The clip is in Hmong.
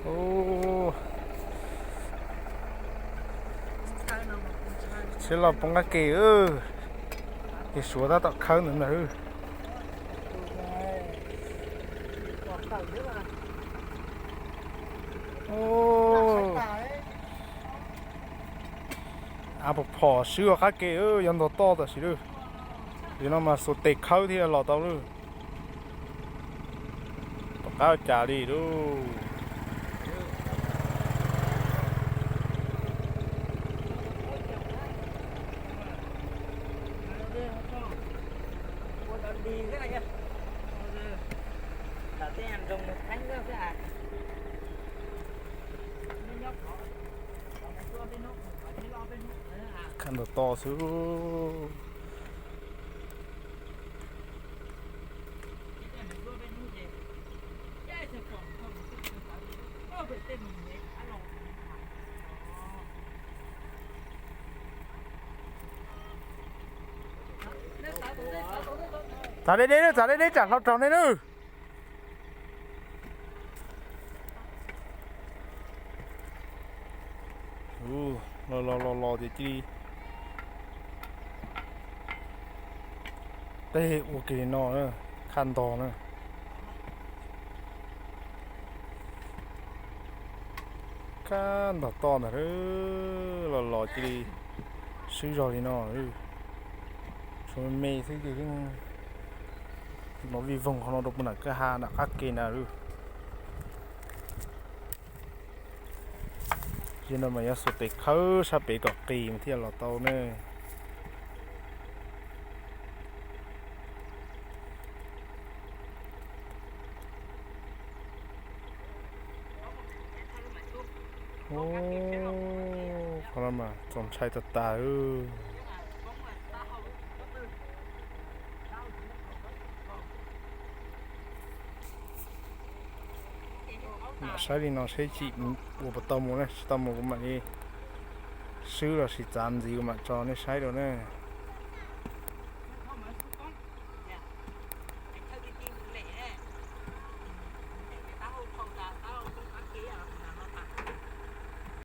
Ub, tsheb los poob qab ke, ces Suav tab tom khawb ntawd ntag. Av pom phom swb ua qab ke, yog ntog toj tam sim lawm. Nim no mas xuas tes khawb thiaj los tau lawm. Tom qab ua cas li lauj. Khab ntog toj xwb. Txav deb deb, txav deb deb tsam hlau raug nej nawb. Los los los los tias cia li tej ua ke li no, khab ntog na. Khab ntog toj ntag, los los cia li swb zog li no. Tshuav me me xwb ces yeej los vij voog qhov no rau puag nram kwj ha nram qab ke na. Yog no mas yuav xuas tes khawb sab pem kom qis mas thiaj los tau ne. Qhov no mas txaus ntshai tas tas. Mam saib li no seb tsis ua puas tau mus na, tsis tau mus kuv mam li swb los sis txav ntxiv kuv mam tso nej saib dua na.